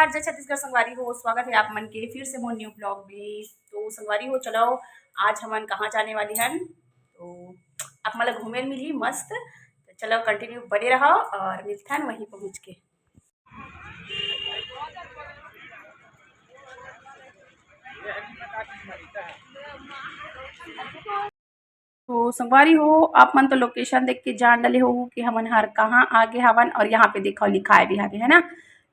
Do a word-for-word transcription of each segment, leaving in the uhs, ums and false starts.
जय छत्तीसगढ़ संगवारी हो, स्वागत है आप मन के फिर से मोर न्यू ब्लॉग में। तो संगवारी हो, चलो आज हमन कहाँ जाने वाली हन, तो आप मन ला घूमे ल मिलही मस्त। तो चलो कंटिन्यू बने रहो और मिलथन वहीं पहुँच के। तो संगवारी हो, आप मन तो लोकेशन देख के जान डले हो कि हमन हर कहाँ आगे हवन, और यहाँ पे देखो लिखाए भी आगे है ना,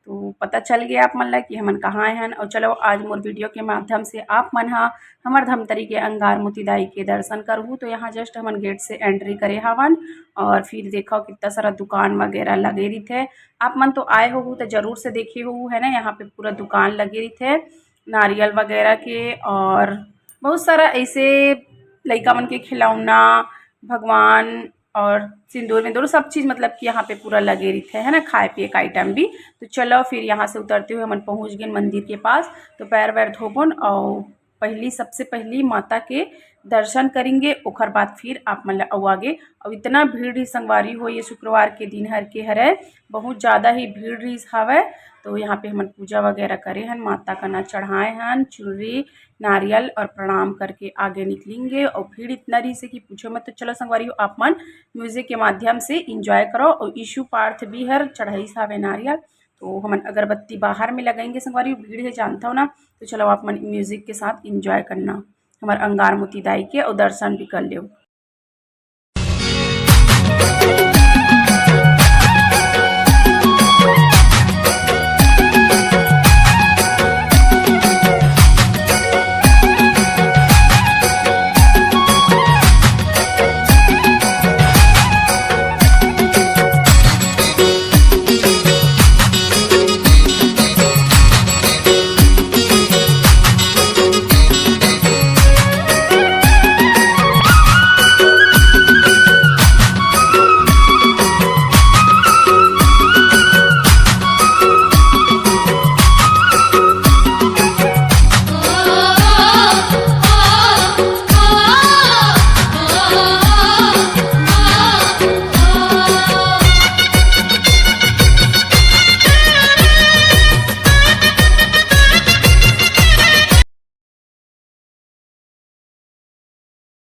तो पता चल गया आप मन ला कि हमन कहाँ आए हन। और चलो आज मोर वीडियो के माध्यम से आप मन हा हमर धमतरी के अंगार मोती दाई के दर्शन करहू। तो यहाँ जस्ट हमन गेट से एंट्री करे हवन और फिर देखो कितना सारा दुकान वगैरह लगे रहिथे। आप मन तो आए होहू तो जरूर से देखे होहू है ना, यहाँ पे पूरा दुकान लगे रहिथे नारियल वगैरह के, और बहुत सारा ऐसे लइका मन के खिलौना, भगवान और सिंदूर विंदूर सब चीज़, मतलब कि यहाँ पे पूरा लगे रहिथे है ना, खाए पिए का आइटम भी। तो चलो फिर यहाँ से उतरते हुए हमन पहुँच गए मंदिर के पास। तो पैर वैर धोबोन और पहली, सबसे पहली माता के दर्शन करेंगे, ओखर बाद फिर आप मन ला अउ आगे। और इतना भीड़ रही संगवारी हो, ये शुक्रवार के दिन हर के हरे, बहुत ज़्यादा ही भीड़ रही हवे। तो यहाँ पे हमन पूजा वगैरह करे हन, माता कना चढ़ाए हन चुनरी नारियल और प्रणाम करके आगे निकलेंगे। और भीड़ इतना रही से कि पूछो मत। तो चलो संगवारी हो, आप मन म्यूजिक के माध्यम से एंजॉय करो। और ईशु पार्थ भी हर चढ़ाई हवे नारियल, तो हमन अगरबत्ती बाहर में लगाएंगे संगवारी हो, भीड़ है जानता हो ना। तो चलो आप मन म्यूजिक के साथ एंजॉय करना हमर अंगार मोती दाई के और दर्शन भी कर लियो।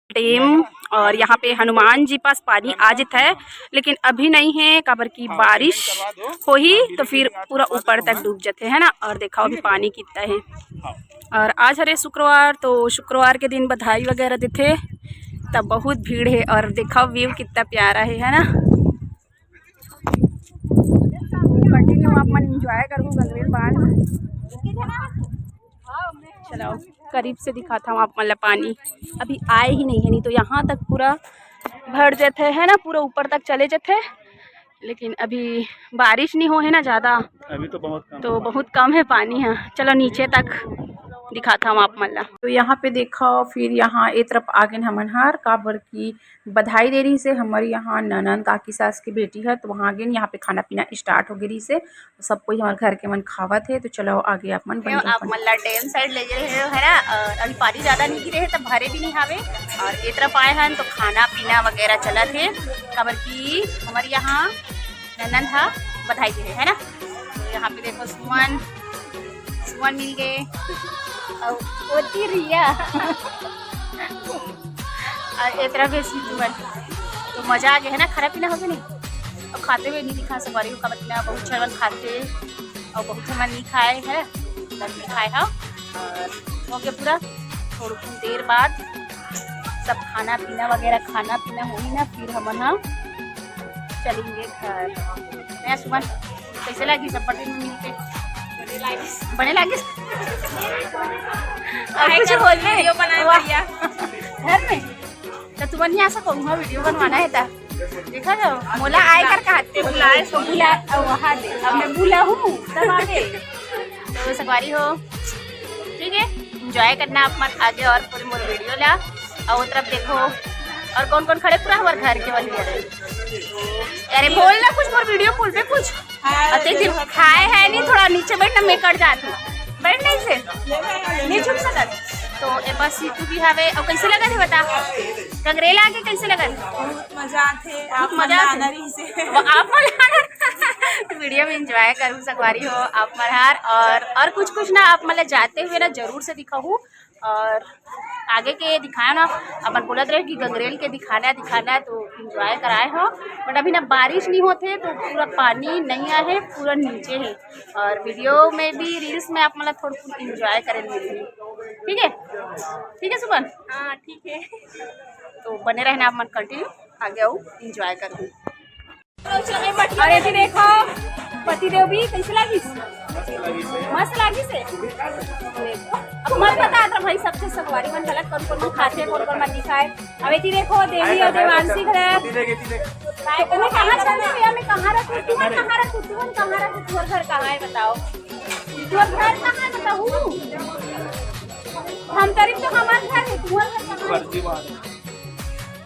डैम और यहाँ पे हनुमान जी पास पानी आ जाता है, लेकिन अभी नहीं है, काबर की बारिश होही तो फिर पूरा ऊपर तक डूब जाते है ना। और देखा अभी पानी कितना है। और आज हरे शुक्रवार, तो शुक्रवार के दिन बधाई वगैरह देते, तब बहुत भीड़ है। और देखा व्यू कितना प्यारा है, है ना। कंटिन्यू आप मन एंजॉय करू गंगरेल बांध। चलो करीब से दिखाता हूँ आप मन ला पानी, अभी आए ही नहीं है, नहीं तो यहाँ तक पूरा भर जाते है ना, पूरा ऊपर तक चले जाते, लेकिन अभी बारिश नहीं हो है ना ज़्यादा, अभी तो बहुत कम तो है। बहुत कम है पानी। हाँ चलो नीचे तक दिखाता हूँ आप मन ला। तो यहाँ पे देखो फिर यहाँ ए तरफ आगे हमन हर काबर की बधाई दे रही से हमर यहाँ ननद काकी सास की बेटी है, तो वहाँ गे यहाँ पे खाना पीना स्टार्ट हो गई रही से, सब कोई हमारे घर के मन खावत है। तो चलो आगे आप मन बने आप रहो। मन ला डैम साइड ले रहे हो है ना, और अभी पानी ज़्यादा नहीं गिरे है तो भरे भी नहीं हावे। और ए तरफ आए हन तो खाना पीना वगैरह चलत है, काबर की हमारे यहाँ ननद हा बधाई दे है ना। तो यहाँ पे देखो सुमन, सुमन मिल गए और होती रिया। और ए तरफ है सीतू मन। तो मजा आ गया है ना, खाना पीना हो गया नहीं? और खाते हुए नहीं दिखा सको रही हूँ, मतलब बहुत झन खाते और बहुत झन नहीं खाए है, तब नहीं खाए हाँ। और हो गया पूरा, थोड़ी देर बाद सब खाना पीना वगैरह, खाना पीना होही ना, फिर हमन हा चलेंगे घर। मैं सुमन, कैसे लगी सब पटेल में मिलके? बने लागे। और कुछ बोल रहे? वीडियो बनाए वाह। बढ़िया। घर में? तो तुमन नहीं आ सको, वहाँ वीडियो बनवाना है था। देखा जाओ, मोला आए कर कहते बुलाए तो बुला, वहाँ दे। अब मैं बुला हूँ, तब आ गए। तो संगवारी हो, ठीक है, एंजॉय करना आप मन आगे और पूरी मोर वीडियो ला। और वो तरफ देखो, और कौन कौन खड़े, पूरा हमारे घर के बन गए। अरे बोल ना कुछ, मोर वीडियो खोल पे कुछ। अते दिल खाए है नहीं, थोड़ा नीचे बैठ ना, मैं कट जाती हूँ। बैठ नहीं से, नहीं झुक सकत। तो ए बस सीतू भी हवे। और कैसे लगा थे बता, गंगरेला आके कैसे लगा थे? बहुत मजा आथे। बहुत आप मजा मन आथे। आना रही से। वो आप मन आना। वीडियो में एंजॉय करूँ संगवारी हो आप मन हर, और और कुछ कुछ ना आप मन ला जाते हुए ना जरूर से दिखाहूँ। और आगे के दिखाए ना, अपन बोलत रहे कि गंगरेल के दिखाना है, दिखाना है, तो एंजॉय कराए हो। बट अभी ना बारिश नहीं होते, तो पूरा पानी नहीं आए है, पूरा नीचे है। और वीडियो में भी, रील्स में आप मन ला थोड़ा कुछ एंजॉय करे मिलही। ठीक है, ठीक है सुमन? हाँ, ठीक है। तो बने रहना आप मन कंटिन्यू, आगे आऊ एंजॉय करहू। और ये भी देखो, पति देव भी कैसे लागिस? मस्त लागिस हे। अब मत बता तो भाई, सबसे संगवारी मन गलत कौन कौन मन खाथे, कौन कौन मन नहीं खाए। अब ये देखो, देवी और देवांशी घर। तो मैं कहाँ चल रही हूँ? मैं कहाँ रखूँ? तुमन कहाँ रखूँ? तुमन कहाँ रखूँ? तुम्हार घर कहाँ है बताओ? तुम्हार घर कहाँ है बताओ? हम करीब तो हमार घर है, तुम्हार घर कहाँ है?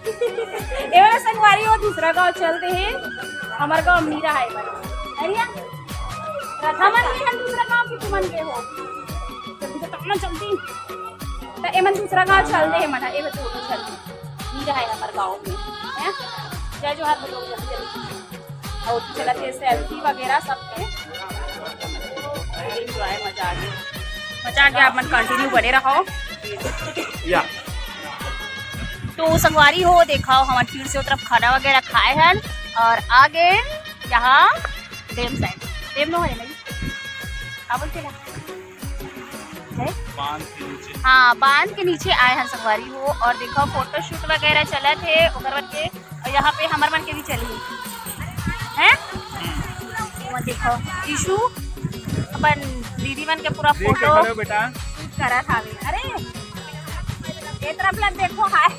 ए वाला संगवारी हो, दूसरा गांव चल दे हे, हमर गांव मीरा है भाई। अरे या? रथा मन के हम दूसरा गांव के तुमन के हो। जल्दी बताओ ना, जल्दी। तो एमन दूसरा गांव चल दे हे, मना, ए बतू चल दे। मीरा है हमर गांव में, हैं? जय जोहार बोलो, जल्दी, जल्दी। और चला के सेल्फी वगैरह सब के। एंजॉय, मजा आ गया, मजा आ गया। आप मन कंटिन्यू बने रहो। या। तो संगवारी हो, देखो, हमन फिर से ओ तरफ खाना वगैरह खाए हन और आगे यहाँ डैम साइड, डैम नो हरे नहीं, का बोलते ना? है? बांध के नीचे। हाँ, बांध के नीचे आए हन संगवारी हो, और देखो फोटोशूट वगैरह चलत हे, ओकर बाद के, और यहाँ पे हमर मन के भी चलही, हैं? वो देखो, ईशु अपन दीदी मन के पूरा देख के फोटो खड़े हो बेटा। करत हावे। अरे, ए तरफ ला देखो, हाय।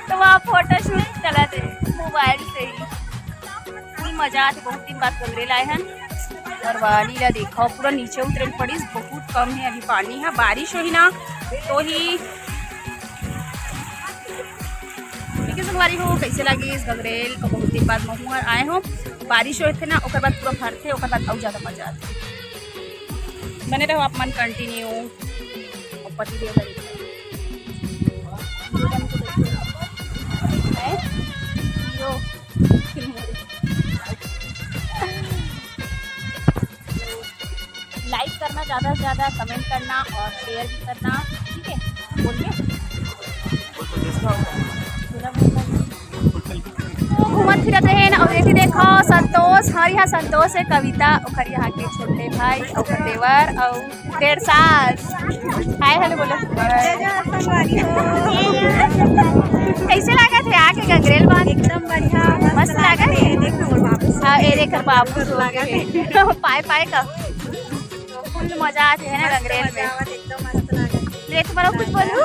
तो वहाँ फोटोशूट चलत हे मोबाइल से ही। फुल मजा आथे, बहुत दिन बाद गंगरेल आए हन। और वाली ला देखो, पूरा नीचे उतरे ल पड़िस, बहुत कम है अभी पानी है, बारिश होही ना तो ही। ठीक है संगवारी हो, कैसे लागिस गंगरेल? और बहुत दिन बाद महूँ हर आए हो, बारिश होथे ना, ओकर बाद पूरा भरथे, ओकर बाद अउ ज्यादा मजा आथे। बने रहो आप मन कंटिन्यू। और पति देव का देखो। हैं? यो। लाइक करना ज़्यादा से ज़्यादा, कमेंट करना और शेयर भी करना, ठीक है? बोलिए। पूरा बोलना है। घूमत फिरत रहे ना, और ये भी देखो संतोष, हर यहाँ संतोष है, कविता, ओकर यहाँ के छोटे भाई, ओकर देवर, और डेढ़ सास। हाय हेलो बोलो। जय जय संगवारी हो। कैसे लागत हे आके गंगरेल बांध? एकदम बढ़िया, मस्त लागत हे। देखो मोर बाबू। हाँ, ए देख बाबू लागत हे। पाए पाए का। फुल मजा आथे है ना गंगरेल में। मजा आवत, एकदम मस्त लागत हे। ले तुम्हारा कुछ बोलू?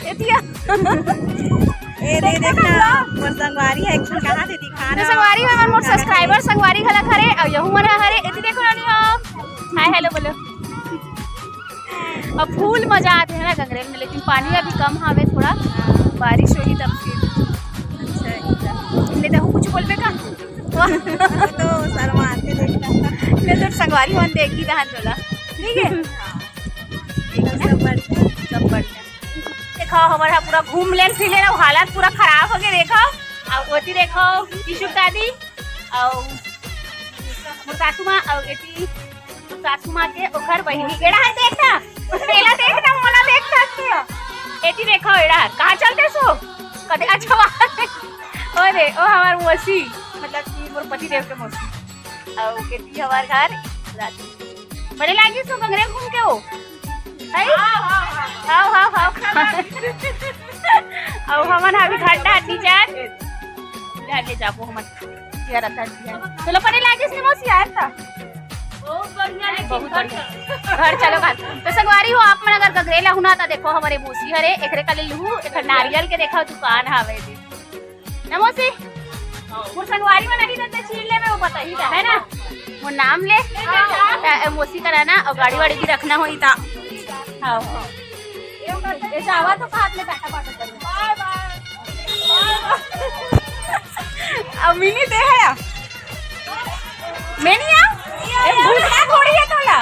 एतिया। ए दे देखना, मोर संगवारी है, एक ठन कहाँ से दिखाना। तो संगवारी हो, मोर सब्सक्राइबर संगवारी घला हरे, और यहू मन हरे, एती देखो रानी हो। हाय हेलो बोलो। अब फुल मजा आथे है ना गंगरेल में, लेकिन पानी अभी कम हावे थोड़ा, बारिश होही तब फिर। अच्छा, अच्छा। ले देखो कुछ बोलबे का? तो शर्माथे देखना। ले तो संगवारी मन देखी रहन तोला, ठीक है? सब बढ़िया। सब बढ़िया। देखो हमर हा पूरा घूम लेन फिर लेन, हालत पूरा खराब हो गए। देखो, अब ओती देखो ईशु दादी, और मोर सासू माँ, और एती सासू माँ के ओखर बहिनी। एड़ा है, देख ना, तेला देख ना, मोला देख सकते हो। एती देखो, एड़ा कहाँ चलते सो, कदे अच्छा बात। ओ रे, ओ हमार मौसी, मतलब कि मोर पति देव के मौसी। और एती हमार घर रात। बड़े लागी सो गंगरे घूम के हो। है? हाँ, हाँ, हाँ। हाँ, हाँ, हाँ। अब हमन अभी घर डाल दी जान। घर ले जाबो हमन। यार, आता है। चलो, परे लागे से मौसी आया था। बहुत बढ़िया, लेकिन बहुत घर बढ़िया। चलो। घर चलो, घर। तो संगवारी हो, आप मन अगर गगरेला हुना, तो देखो, हमारे मौसी हरे, एकरे का ले लूहू, एक नारियल के देखो, दुकान हावे जी। ना मौसी? मोर संगवारी मन नहीं तो छीन ले, मैं वो पता ही था, है ना? वो नाम ले। हाँ। ए, मौसी करा ना, और गाड़ी वाड़ी भी रखना होई था। हाँ, हाँ। ये जावा तो हाथ में टाटा बाटा कर। बाय बाय। अब मिनी दे है या? मैं नहीं आ? ये भूलना थोड़ी है तोला।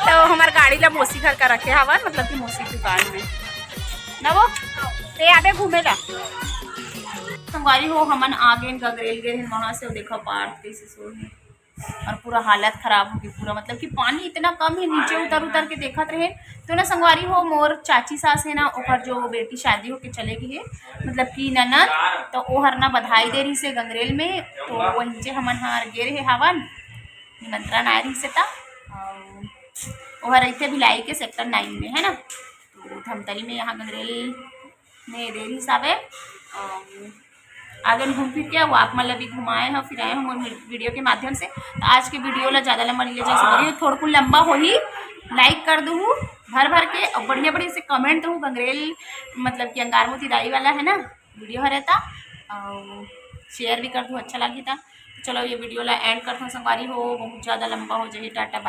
तो हमार गाड़ी ला मौसी घर का रखे हवन, मतलब कि मौसी दुकान में। ना वो? ते आबे घूमे ला। संगवारी हो, हमन आ गेन गंगरेल गे रहेन, वहाँ से वो देखा पार्थ कैसे सो हे और पूरा हालत खराब हो गई पूरा, मतलब कि पानी इतना कम है, नीचे उतर उतर के देखत रहे। तो ना संगवारी हो, मोर चाची सास है ना, ओकर जो बेटी शादी होके चले गई है, मतलब कि ननद, तो ओहर ना बधाई दे रही से गंगरेल में, तो वहीं से हमन हर गे रहे हावन निमंत्रण आए रहिस हे त, अउ ओहर रहिथे भिलाई के सेक्टर नाइन में, है ना। तो धमतरी में यहाँ गंगरेल में दे रहिस हावे। अउ आगे घूम फिर के वो आप मन ला भी घुमाए हो, फिराए हो मोर वीडियो के माध्यम से। तो आज के वीडियो ला ज़्यादा लंबा नहीं ले जाए, संगवारी हो, थोड़कुन लंबा होही, लाइक कर दूहू भर भर के, और बढ़िया बढ़िया से कमेंट दूहू। गंगरेल मतलब कि अंगारमोती दाई वाला है ना वीडियो हरे ता, अउ शेयर भी कर दूहू, अच्छा लगी ता। तो चलो ये वीडियो ला एंड करथन संगवारी हो, बहुत ज़्यादा लंबा हो जाही। Tata bye.